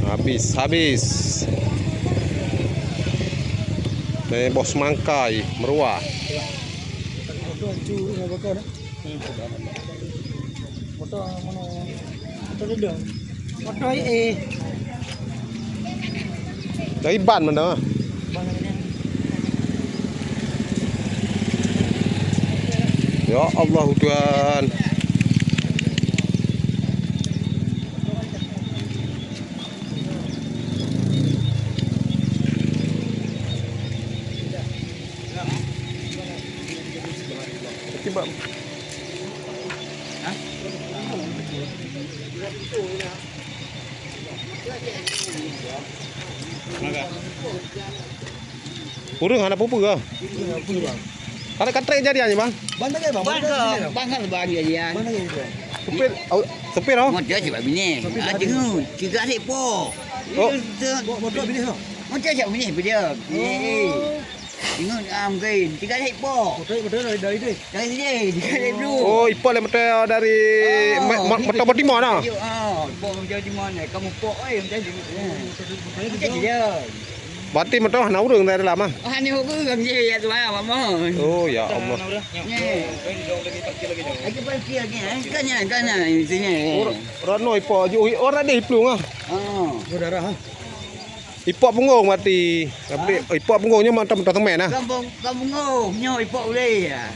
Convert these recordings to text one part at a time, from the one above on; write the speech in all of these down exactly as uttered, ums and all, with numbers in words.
Habis, habis. Ni boh seumangkai, meuruah. Dari ban mana? Ya Allah, Tuhan. Ureueng hana peue-peue. Ada katrek jadi aja, Bang. Ban lagèe, Bang. Ban ke, ban ke, ban jadi. Ban lagèe, Bang. Supir, au, supir, oh. Motor cuma bini. Ah, tengok. Tiga sek po. Oh. Motor bini, oh. Motor cuma bini, bini. Oh. Ingat, ah, mungkin tiga sek po. Motor, motor dari, dari deh. Dari sini, tiga sek dulu. Oh, ipok lé motor dari, oh, ma-, ma-, motor Timor nah. Ah, ipok motor Timor ni. Kamu pok, eh, motor Timor. Motor Timor. Berarti motor hana ureueng dari dalam ah. Ah, ni ureueng je ya tu ah, Mama. Oh, ya Allah. Ni. Lagi parkir lagi, eh. Kan ya, kan ya, sini. Ora, ora no ipok ju, ora deh iplueng ah. Ah. Berdarah ah. Ipok punggong berarti. Tapi ipok punggong nyoe mantap, mantap temen nah. Kampung, kampung punggong nyoe ipok ulèe ya.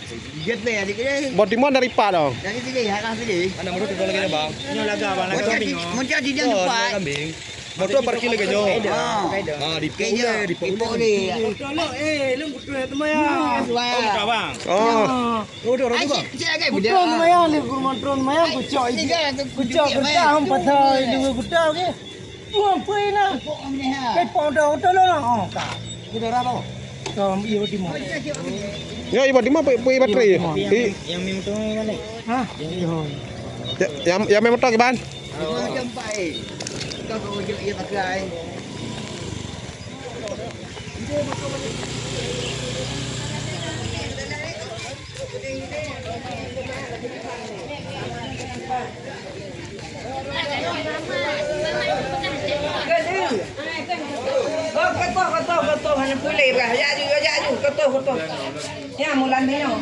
Jet be adik deh. Boh Timor dari Pak dong. Dari sini, arah sini. Mana menurut kita lagi, Bang? Nyoe laga, Bang, laga kambing. Muncak di dia tempat. Kambing. Motor parkir lagi nyoe. Ah. Ah, di pok ulèe, di pok ulèe. Motor lo, eh, lu butuh ya teman ya. Oh, butuh, Bang. Oh. Motor tu, Bang. Butuh teman ya, lu guru motor teman ya, kucok. Kucok kertas, patah dua kertas ke. Buang pui na. Kai pong dah hotel lah. Oh, ka. Kita dah apa? Ka iya di mana? Ya, ibu di mana? Pui, pui baterai. Yang, yang minum tu mana? Hah? Yang, yang, yang minum tu gimana? Macam baik. Kau kau je iya pakai. Oh, kotoh, kotoh, kotoh, hana pulih bah. Jak ju, jak ju, kotoh, kotoh. Ya, mulan ni, no.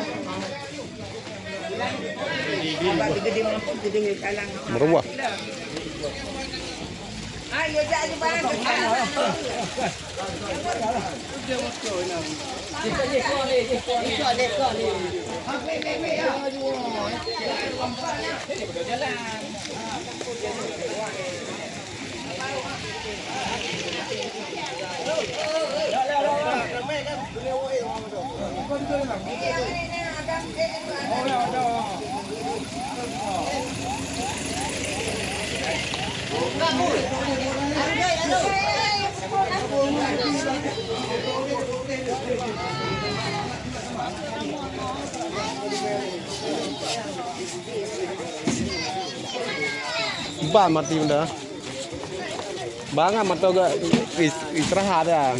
Abang gede mampu, gede kalang. Meruah. Ayo, jak ju, bang. Ban mati benda. Bangat mata gak is-, istirahat dah.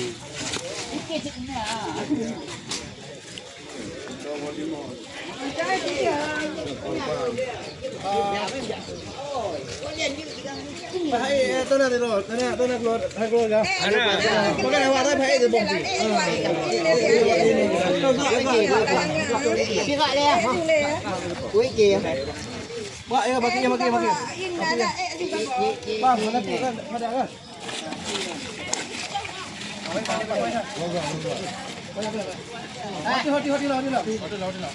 Bang, mana tu kan? Ada kan? Hati, hati, hati lah, hati lah. Hati lah, hati lah.